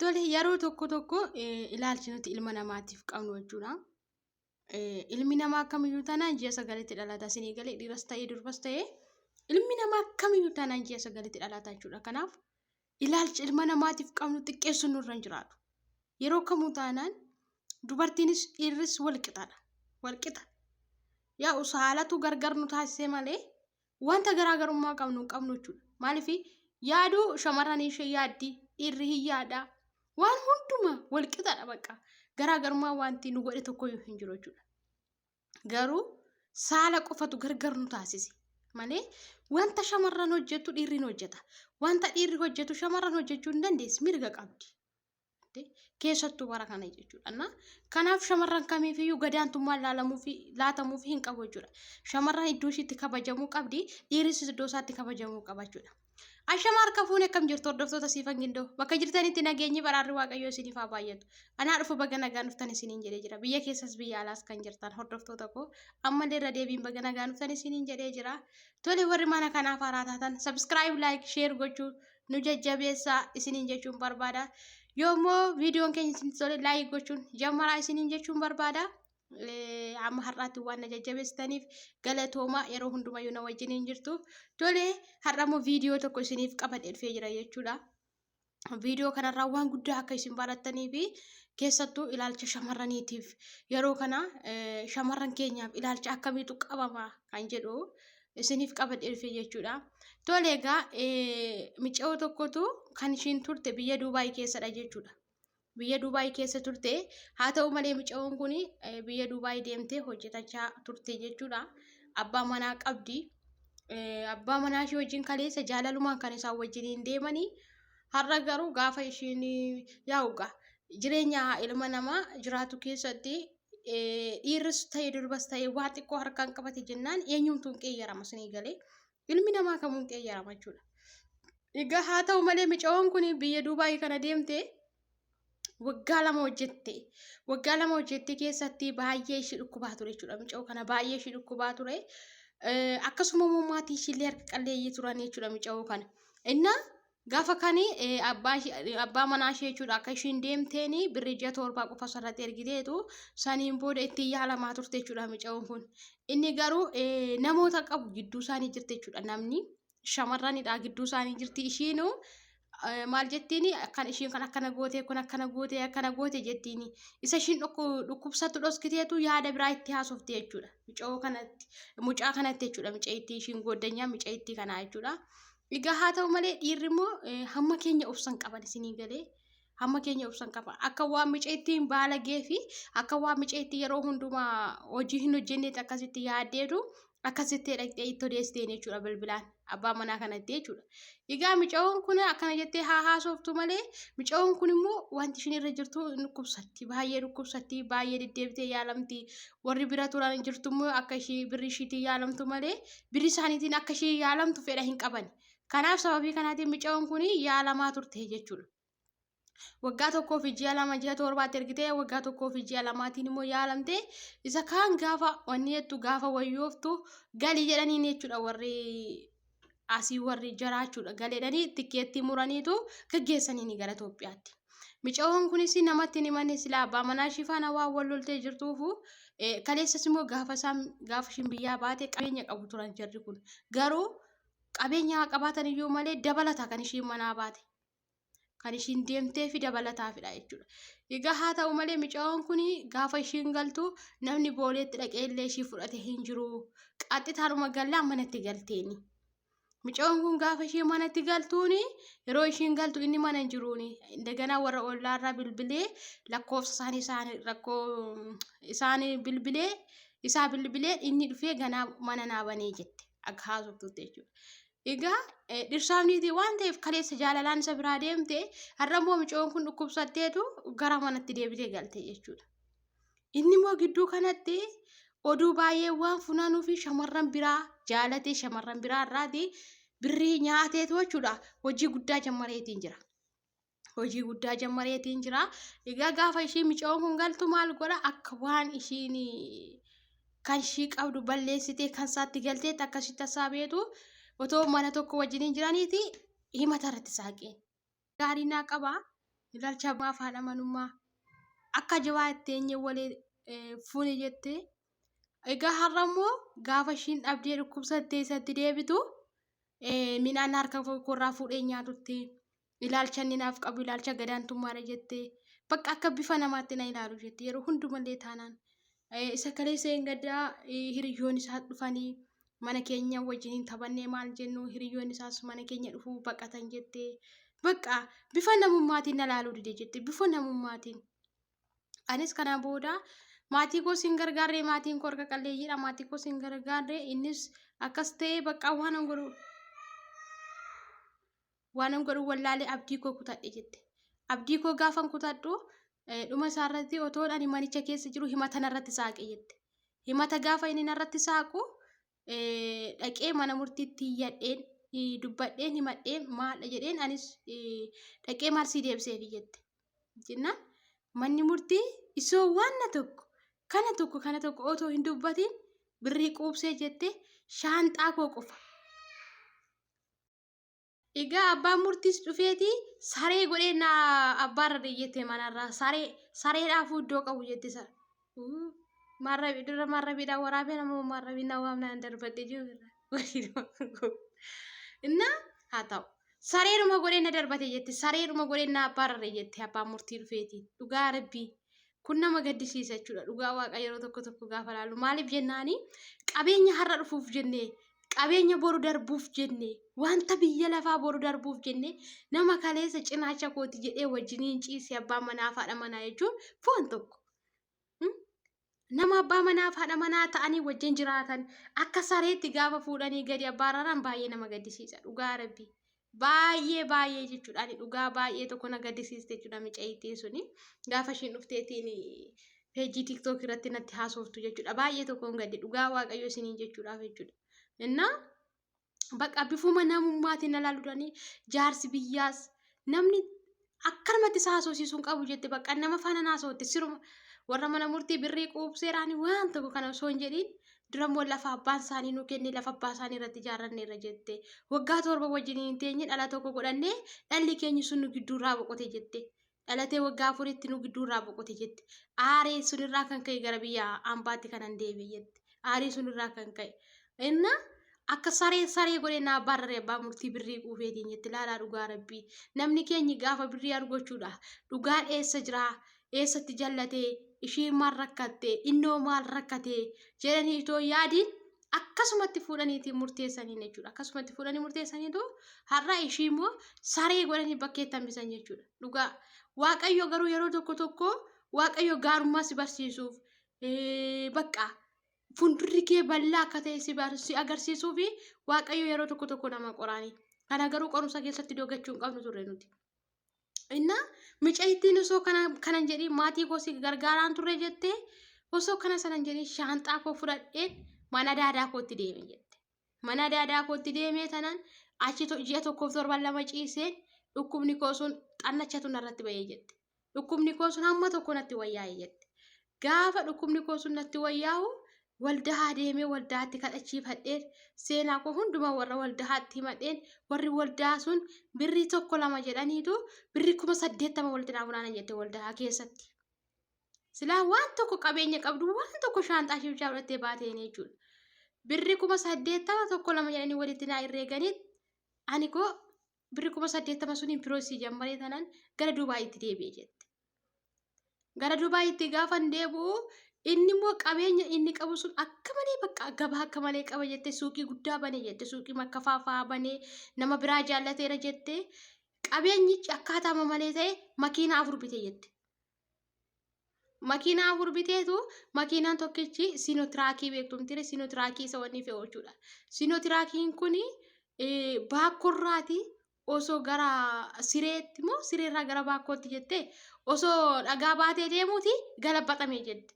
Tole yeroo tokko tokko ilaalchi nuti ilma namaatiif qabnu jechuudha. Ilmi namaa kamiyyuu taanaan ji'a sagalitti dhalata. Isinii galee dhiiras ta'ee durbas ta'ee ilmi namaa kamiyyuu taanaan ji'a sagalitti dhalata jechuudha. Kanaaf ilaalcha ilma namaatiif qabnu xiqqeessuun nurra hin jiraatu. Yeroo kamuu taanaan dubartiinis dhiirris wal qixadha. Wal qixa. Yaa'u saalatu gargar nu taasisee malee wanta garaagarummaa qabnu hin qabnu jechuudha. Maaliif yaaduu shamarran ishee yaaddi dhiirri hin yaada waan hundumaa wal qixadha bakka garaagarummaa wanti nu godhe tokkoyyuu hin jiru jechuudha. Garuu saala qofatu gargar nu taasise malee wanta shamarran hojjettu dhiirri hin hojjeta. Wanta dhiirri hojjetu shamarran hojjechuu hin dandeessi mirga qabdi. Keessattuu bara kana jechuudha. Kanaaf shamarran kamiifiyyuu gadaantummaan laalamuufi laatamuufi hin qabu jechuudha. Shamarran iddoo ishiitti kabajamuu qabdi, dhiirris iddoo isaatti kabajamuu qaba jechuudha. Ashama harka fuune akkam jirtu hordoftoota Siifan Gindoo. Bakka jirtanitti nageenyi badhaadhi Waaqayyoo isiniif haa baay'atu. Anaa dhufu baga nagaan dhuftan isiniin jedhee jira. Biyya keessas biyya alaas kan jirtan hordoftoota koo ammallee irra deebiin baga nagaan dhuftan isiniin jedhee jira. Tole warri mana kanaaf haaraa taatan subscribe, like, share gochuu nu jajjabeessaa isiniin jechuun barbaada. Yoo immoo viidiyoon keenya isinitti tole like gochuun jammaraa isiniin jechuun barbaada. Amma har'aatti waan na jajjabeessitaniif galatoomaa yeroo hundumayyuu na wajjiniin jirtu. Tole har'a immoo viidiyoo tokko isiniif qabadhee dhufee jira jechuudha. Viidiyoo kanarraa waan guddaa akka isin barattanii fi keessattuu ilaalcha shamarraniitiif yeroo kana shamarran keenyaaf ilaalcha akkamiitu qabama kan jedhu isiniif qabadhee dhufe jechuudha. Tole egaa micayoo tokkotu kan ishiin turte biyya Duubaay keessadha jechuudha. Biyya Duubaay keessa turte haa ta'u malee micayoon kun biyya Duubaay deemtee hojjetachaa turte jechuudha. Abbaa manaa qabdi. Abbaa manaa ishee wajjin kaleessa jaalalumaan kan isaan wajjiniin deemanii har'a garuu gaafa ishiin yaa'ugaa jireenya ilma namaa jiraatu keessatti dhiirris ta'e durbas ta'e waa xiqqoo harkaan qabate jennaan eenyumtuu hin qeeyyarama sinii galee ilmi namaa kamuu hin qeeyyarama jechuudha. Egaa haa ta'u malee micayoon kun biyya Duubaayii kana deemte waggaa 2 hojjette. Waggaa 2 hojjette keessatti baay'ee ishii dhukkubaa ture jechuudha. Micayoo kana baay'ee ishii dhukkubaa ture. Akkasuma immoo maatii ishiillee harka qalleeyyii turan jechuudha micayoo kana. Innaa gaafa kani abbaa manaa ishee jechuudha akka ishiin deemteen birrii ji'a 7 qofa sarratti ergiteetu saniin booda ittiin yaalamaa turte jechuudha micayoon kun. Inni garuu namoota qabu gidduu isaanii jirti jechuudha namni. Shamarranidha gidduu isaanii jirti ishiinu maal jettiin kan ishiin kan akkana gootee kun akkana gootee akkana goote jettiin isa ishiin dhukkubsattu dhoskiteetu yaada biraa itti haasofte jechuudha mucoo kanatti mucaa kanatti jechuudha mucayittii ishiin gooddanyaa mucayittii kanaa jechuudha. Egaa haa ta'u malee dhiirri immoo hamma keenya obsan qaban isinii galee hamma keenya obsan qaba akka waan mucayittiin baalagee fi akka waan mucayittii yeroo hundumaa hojii hin hojjenneetti akkasitti yaaddeetu akkasitti dhaqxee itti odeessiteen jechuudha bilbilaan abbaa manaa kanatti jechuudha. Egaa mucayoon kun akkana jettee haa haasoftu malee mucayoon kun immoo wanti ishiin irra jirtu dhukkubsatti baay'ee dhukkubsatti baay'ee deddeebitee yaalamti warri bira turan jirtu immoo akka ishii birri ishiitiin yaalamtu malee birri isaaniitiin akka ishii yaalamtu fedha hin qaban. Kanaaf sababii kanaatiin mucayoon kun yaalamaa turte jechuudha. Waggaa tokkoo fi ji'a 2 ji'a 7tti ergitee waggaa tokkoo fi ji'a 2tiin immoo yaalamte isa kaan gaafa wanni jettu gaafa wayyooftu galii jedhaniin jechuudha warri asii warri jaraa jechuudha galeedhanii tikkeettii muraniitu gaggeessaniini gara Itoophiyaatti. Micayoon kunis namatti hin himanne silaa abbaa manaa ishii faana waan wal loltee jirtuufu kaleessas immoo gaafa isaan gaafa ishiin biyyaa baate qabeenya qabu turan jarri kun garuu qabeenya haa qabaatan iyyuu malee dabalata kan ishiin manaa baate. Kan ishiin deemtee fi dabalataafidha jechuudha. Egaa haa ta'u malee micayoon kun gaafa ishiin galtu namni booleetti dhaqee illee ishii fudhate hin jiru. Qaxxitaadhuma gallaan manatti galteeni. Micayoon kun gaafa ishee manatti galtuuni yeroo ishiin galtu inni mana hin jiruuni. Indaganaa warra ollaarraa bilbilee lakkoofsa isaanii isaanii rakkoo isaanii bilbilee isaa bilbilee inni dhufee ganaa mana naa banee jette akka haasoftutti jechuudha. Egaa dhirsaaf niitii waan ta'eef kaleessa jaalalaan isa biraa deemte har'a immoo micoon kun dhukkubsatteetu gara manatti deebitee galte jechuudha. Inni immoo gidduu kanatti oduu baay'ee waan funaanuu fi shamarran biraa jaalatee shamarran biraa irraati birrii nyaateetu jechuudha hojii guddaa jammareetiin jira. Hojii guddaa jammareetiin jira. Egaa gaafa ishii micoon kun galtu maal godha akka waan ishiin kan ishii qabdu balleessitee kan isaatti galteetti akkasitti hassaabeetu otoo mana tokko wajjiniin jiraniiti himata irratti saaqeen. Gaarii naa qaba. Ilaalcha abbaa fi haadha manummaa akka jabaa itti eenyee walii fuune jette. Egaa har'a immoo gaafa ishiin dhabdee dhukkubsattee isatti deebitu midhaan harka koorraa fuudhee nyaatutti ilaalcha inni naaf qabu ilaalcha gadaantummaadha jette. Bakka akka bifa namaatti na ilaalu jette yeroo hundumallee taanaan. Isa kaleessa hin gaddaa hiriyyoon isaa dhufanii mana keenya wajjin taphannee maal jennu hiriyyoon isaas mana keenya dhufuu baqatan jette. Bakka bifa namummaatiin na laaluu dide jette bifa namummaatiin. Anis kana booda maatii koo sin gargaarre, maatiin koo harka qalleeyyiidha, maatii koo sin gargaarre, innis akkas ta'ee bakka waan godhu wallaalee abdii koo kutadhe jette. Abdii koo gaafan kutadhu dhuma isaarratti otoon ani manicha keessa jiru himata narratti saaqe jette. Himata gaafa inni narratti saaqu dhaqee mana murtiitti iyyadheen, dubbadheen, himadheen, maal jedheen, anis dhaqee maal sii deebiseefi jette. Jennaan manni murtii isoo waan tokko kana tokko kana tokko otoo hin dubbatiin birrii quubsee jette shaanxaa koo qofa. Egaa abbaan murtiis dhufeeti saree godhee na abbaarra jette manarraa, saree sareedhaafuu iddoo qabu jette sa. Maarrabi dura maarrabiidhaan waraabee nama maarrabii na waamnaan darbadhe jiru. Innaa haa ta'u. Sareedhuma godhee na darbate jette, sareedhuma godhee na abbaarra jette abbaan murtii dhufeeti. Dhugaa Rabbii. Kun nama gaddisiisa jechuudha. Dhugaa Waaqa yeroo tokko tokko gaafa laalu. Maaliif jennaani, qabeenya har'a dhufuuf jennee, qabeenya boru darbuuf jennee, wanta biyya lafaa boru darbuuf jennee, nama kaleessa cinaacha kooti jedhee wajjiniin ciise abbaa manaa fi haadha manaa jechuun foon tokko. Nama abbaa manaa fi haadha manaa ta'anii wajjin jiraatan akka sareetti gaafa fuudhanii gadi abbaararan baay'ee nama gaddisiisa. Dhugaa Rabbii. Baay'ee baay'ee jechuudha. Ani dhugaa baay'ee tokko na gaddisiiste jechuudha mucayyittiin suni. Gaafa ishiin dhufteetiin peejii TikTok irratti natti haasoftu jechuudha. Baay'ee tokkoon gadde dhugaa Waaqayyo isiniin jechuudhaaf jechuudha. Innaa bakka bifuma namummaatiin na laaluudhaanii jaarsi biyyaas namni akkanumatti isa haasofsiisuu hin qabu jette. Bakka nama faana haasofte siruma warra mana murtii birrii quubseeraani waan tokko kana osoo hin jedhiin dura immoo lafa abbaan isaanii nu kenne, lafa abbaa isaanii irratti ijaarranneerra jette. Waggaa 7 wajjin hin teenye, dhala tokko godhannee dhalli keenya sun nu gidduurraa boqote jette. Dhalatee waggaa 4tti nu gidduurraa boqote jette. Aaree sunirraa kan ka'e gara biyya ambaatti kanan deebi'e jette. Aarii sunirraa kan ka'e. Inna akka saree saree godhee naa barrare abbaa murtii birrii quufeetiin jette. Laalaa dhugaa Rabbii. Namni keenyi gaafa birrii argachuudha. Dhugaan eessa jiraa? Eessatti jallatee? Ishii maal rakkatte? Innoo maal rakkate? Jedhanii itoo yaadiin akkasumatti fuudhaniitiin murteessanii jechuudha. Akkasumatti fuudhanii murteessaniitu har'a ishii immoo saree godhanii bakkeetti hambisan jechuudha. Dhugaa Waaqayyo garuu yeroo tokko tokko Waaqayyo gaarummaa si barsiisuuf, bakka fuuldurri kee bal'aa akka ta'e si agarsiisuu fi Waaqayyo yeroo tokko tokko nama qoraani. Kana garuu qorumsa keessatti dogachuu hin qabnu turre nuti. Innaa mucayyittiin osoo kana kanan jedhii maatii koo si gargaaraan turre jettee, osoo kana sanan jedhii shaanxaa koo fudhadheen mana daadaa kootti deeme jette. Mana daadaa kootti deemee tanan achi ji'a tokkoof torban 2 ciiseen dhukkubni koo sun xannachatu narratti bahee jette. Dhukkubni koo sun hamma tokko natti wayyaa'e jette. Gaafa dhukkubni koo sun natti wayyaa'u waldaa deemee waldaatti kadhachiifadheen seenaa koo hundumaa warra waldaatti himadheen, warri waldaa sun birrii tokko lama jedhaniitu birrii 80,000 walitti naa funaanan jette waldaa keessatti. Silaa waan tokko qabeenya qabdu waan tokko shaanxaa ishee bichaa fudhattee baateen jechuudha. Birrii 80,000 tokko lama jedhanii walitti naa herreeganiit ani koo birrii 80,000 suniin piroosii jammaree tanaan gara Dubaayitti deebi'e jette. Gara Dubaayitti gaafan deebi'u inni immoo qabeenya inni qabu sun akka malee bakka gabaa akka malee qaba jette, suuqii guddaa bane jette, suuqii makkafaafaa banee nama biraa jaallateera jette, qabeenyichi akkaataa malee ta'e makiinaa afur bite jette. Makiinaa afur biteetu makiinaan tokkichi siinotiraakii beektu miti, siinotiraakii isa wanni fe'u jechuudha. Siinotiraakiin kuni baakkorraati osoo gara sireetti moo sireerraa gara baakkootti jettee osoo dhagaa baatee deemuuti galabbaxame jette.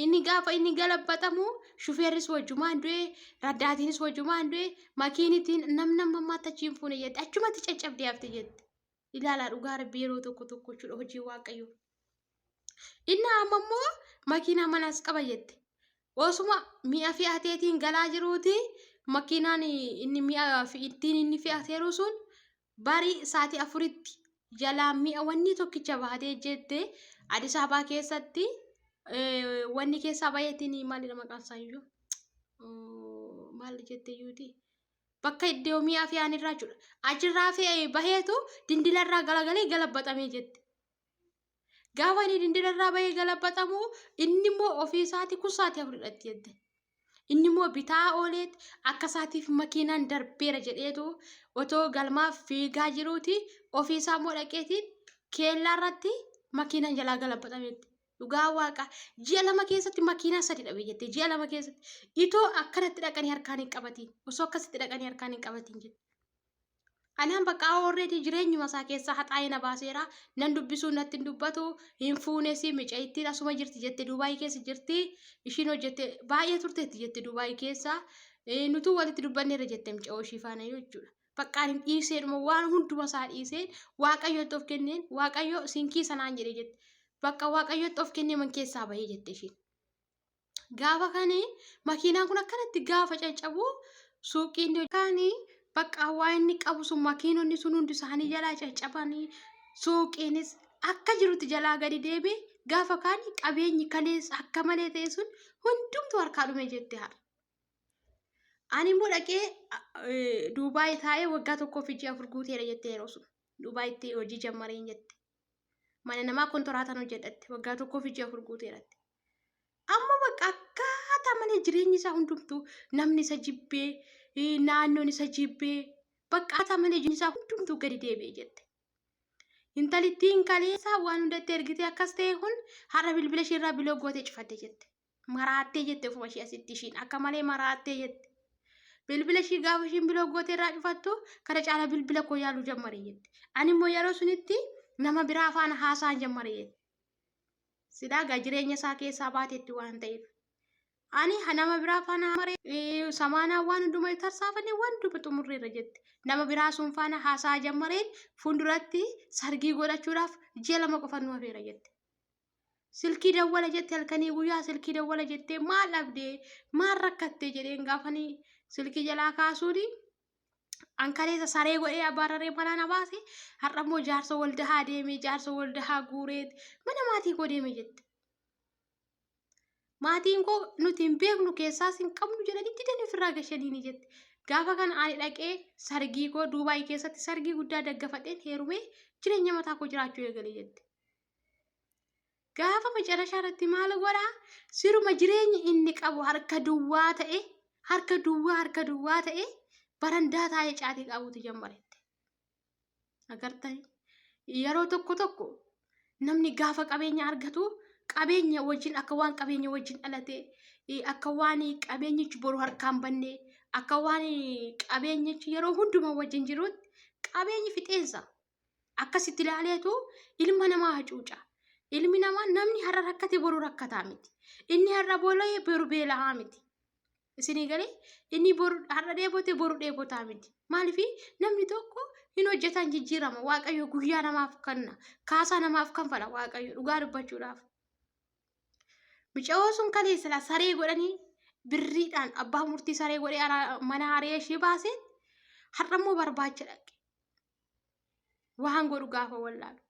Inni gaafa inni galabbaxamu shufeerris wajjumaan du'e, raddaatiinis wajjumaan du'e, makiinitiin namni amma ammaatti achi hin fuune jette, achumatti caccabdee hafte jette. Ilaalaa dhugaa Rabbii yeroo tokko tokko jechuudha hojii Waaqayyoo. Inni amma immoo makiinaa manaas qaba jette. Osuma mi'a fe'ateetiin galaa jiruuti makiinaan inni mi'a ittiin inni fe'ateeru sun barii sa'aatii 4tti Jalaa mi'a wanni tokkicha baatee jette Addis Ababaa keessatti wanni keessaa bayeetiin maalidha maqaan isaa iyyuu maal jette iyyuuti bakka iddoo mi'a fe'an irraa jechuudha. Achirraa fe'ee baheetu dindilarraa galagalee galabbaxamee jette. Gaafa inni dindilarraa bahee galabbaxamu inni immoo ofii isaatii kussaatii afur hidhatti jette. Inni immoo bitaa ooleet akka isaatiif makiinaan darbeera jedheetu otoo galmaaf fiigaa jiruuti ofii isaa immoo dhaqeetiin keellaa irratti makiinaan jalaa galabbaxameetti. Dhugaa waaqa ji'a 2 keessatti makiinaa 3 dhabe jette ji'a 2 keessatti itoo akkanatti dhaqanii harkaan hin qabatiin osoo akkasitti dhaqanii harkaan hin qabatiin jette. Anaan bakka already jireenyuma isaa keessaa haxaa'ee na baaseera. Nan dubbisuu natti hin dubbatu. Hin fuunes micayittiin asuma jirti jette Duubaayii keessa jirti. Ishiin hojjette baay'ee turteetti jette Duubaayii keessa. Nutuu walitti dubbanneerra jette micayoo ishii faana jechuudha. Bakka ani dhiiseedhuma waan hunduma isaa dhiiseen Waaqayyotti of kenneen Waaqayyo sinkii sanaan jedhe jette. Bakka Waaqayyotti of kennee man keessaa bahee jette ishiin. Gaafa kani makiinaan kun akkanatti gaafa caccabu suuqiin kaani bakka waa inni qabu sun makiinonni sun hundi isaanii jalaa caccabanii suuqiinis akka jirutti jalaa gadi deeme gaafa kaani qabeenyi kaleessa akka malee ta'e sun hundumtu harkaa dhume jette har'a. Ani immoo dhaqee Duubaay taa'ee waggaa 1 fi ji'a 4 guuteera jette yeroo sun. Duubaayitti hojii jammareen jette. Mana namaa kontoraataan hojjedhatte waggaa 1 fi ji'a 4 guuteeratti. Amma bakka akkaataa malee jireenyi isaa hundumtuu namni isa jibbee naannoon isa jibbee bakka akkaataa malee jireenyi isaa hundumtuu gadi deebi'e jette. Intalittiin kaleessaa waan hundatti ergitee akkas ta'e kun har'a bilbila ishee irraa block gootee cufatte jette. Maraattee jette ofuma ishee asitti ishiin akka malee maraattee jette. Bilbila ishii gaafa ishiin block gootee irraa cufattu kana caala bilbila koo yaaluu jammare jette. Ani immoo yeroo sunitti nama biraa faana haasa'an jammare jette. Silaa gaa jireenya isaa keessaa baatetti waan ta'eef. Ani nama biraa faana maree samaanaa waan hundumaa tarsaafannee waan hunduma xumurreerra jette. Nama biraa sun faana haasaa jammareen fuulduratti sargii godhachuudhaaf ji'a 2 qofa nu hafeera jette. Silkii dawwala jette halkanii guyyaa silkii dawwala jettee maal dhabdee maal rakkattee jedheen gaafanii silkii jalaa kaasuuni. Ankaleessa saree godhee abaararee manaa na baase har'a immoo jaarsa waldahaa deemee jaarsa waldahaa guureet mana maatii koo deeme jette. Maatiin koo nuti hin beeknu keessaas hin qabnu jedhanii didanii ofirraa gashanii jette. Gaafa kana ani dhaqee sargii koo Duubaay keessatti sargii guddaa daggafadheen heerumee jireenya mataa koo jiraachuu eegale jette. Gaafa macarashaa irratti maal godhaa siruma jireenyi inni qabu harka duwwaa ta'e harka duwwaa harka duwwaa ta'e barandaa taa'ee caatii qabuutu jammarette. Agartanii yeroo tokko tokko namni gaafa qabeenya argatu qabeenya wajjin akka waan qabeenya wajjin dhalate akka waan qabeenyichi boru harkaan banne akka waan qabeenyichi yeroo hundumaa wajjin jirutti qabeenyi fixeensa. Akkasitti ilaaleetu ilma namaa hacuuca. Ilmi namaa namni har'a rakkate boru rakkataa miti. Inni har'a beela'e boru beela'aa miti. Isinii galee inni boru har'a dheebote boru dheebotaa miti. Maaliif namni tokko hin hojjetan jijjiirama. Waaqayyo guyyaa namaaf kenna. Kaasaa namaaf kanfala Waaqayyo dhugaa dubbachuudhaaf. Mucayyoo sun kaleessa saree godhanii birriidhaan abbaa murtii saree godhee mana haree ishee baasee har'a immoo barbaacha dhaqe. Waan godhu gaafa wallaalu.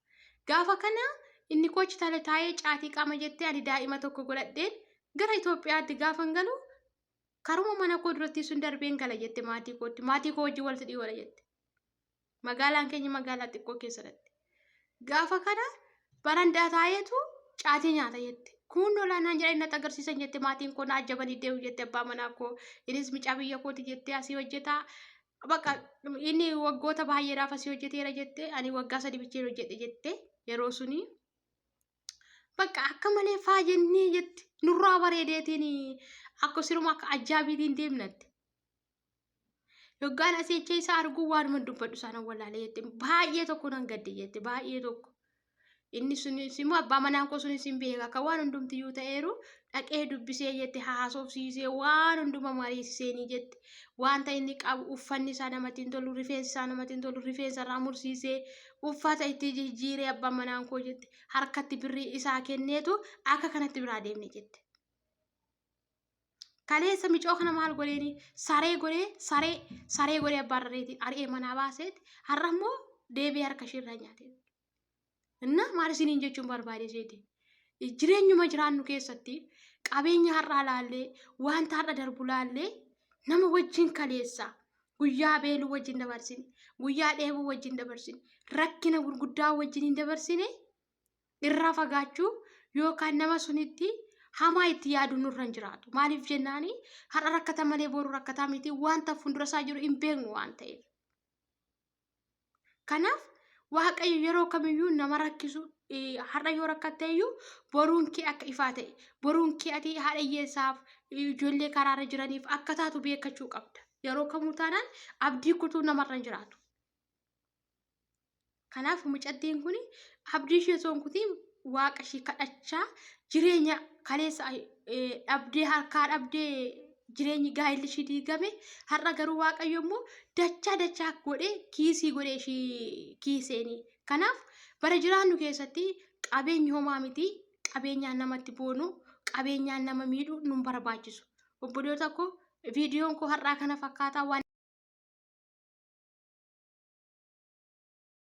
Gaafa kana inni kochi tale taa'ee caatii qaama jettee ani daa'ima tokko godhadheen gara Itoophiyaatti gaafa galu karuma mana koo duratti sun darbeen gala jette maatii kootti. Maatii koo wajjin walitti dhiyoodha jette. Magaalaan keenya magaalaa xiqqoo keessatti. Gaafa kana barandaa taa'eetu caatii nyaata jette. Kun olaanaan jedhanii natti agarsiisan jette maatiin koo na ajjabanii deemu jette abbaa manaa koo. Innis mucaa biyya kooti jettee asii hojjetaa. Bakka inni waggoota baay'eedhaaf asii hojjeteera jette ani waggaa 3 bicheen hojjedhe jette yeroo suni. Bakka akka malee faa jennee jette nurraa bareedeetiin akka siruma akka ajaa'ibiitiin deemnatti. Yoggaan asii jecha isaa arguu waanuma dubbadhu isaan wallaalee jette baay'ee tokko nan gadde jette baay'ee tokko. Inni sunis immoo abbaa manaa koo sunis hin beeka akka waan hundumtiyyuu ta'eeru dhaqee dubbisee jette haasofsiisee waan hunduma mariisiseenii jette wanta inni qabu uffanni isaa namatti hin tolu rifeensi isaa namatti hin tolu rifeensa irraa mursiisee uffata itti jijjiiree abbaan manaan koo jette harkatti birrii isaa kenneetu akka kanatti biraa deemne jette. Kaleessa micoo kana maal godheeni saree godhee saree saree godhee abbaan reetiin ari'ee manaa baaseet har'a immoo deebi'ee harka isheerraa nyaate. Inna maal isiniin jechuun barbaade seeti? Jireenyuma jiraannu keessatti qabeenya har'aa laallee wanta har'a darbu laallee nama wajjin kaleessa guyyaa beeluu wajjin dabarsine, guyyaa dheebuu wajjin dabarsine, rakkina gurguddaa wajjin hin dabarsine irraa fagaachuu yookaan nama sunitti hamaa itti yaadu nurra hin jiraatu. Maaliif jennaani har'a rakkata malee boru rakkataa miti wanta fuuldura isaa jiru hin beeknu waan ta'eef. Kanaaf Waaqayyo yeroo kamiyyuu nama rakkisu har'a yoo rakkatte iyyuu boruun kee akka ifaa ta'e boruun kee ati haadha hiyyeessaaf ijoollee karaarra jiraniif akka taatu beekachuu qabda. Yeroo kamuu taanaan abdii kutuu namarra hin jiraatu. Kanaaf mucattiin kun abdii ishee osoo hin kutiin waaqa ishii kadhachaa jireenya kaleessa dhabdee harkaa dhabdee jireenyi gaa'elli ishii diigame har'a garuu waaqayyo immoo dachaa dachaa godhee kiisii godhee ishii kiiseeni. Kanaaf bara jiraannu keessatti qabeenyi homaa miti qabeenyaan namatti boonu qabeenyaan nama miidhu nun barbaachisu. Obboloota koo viidiyoon koo har'aa kana fakkaataa waan.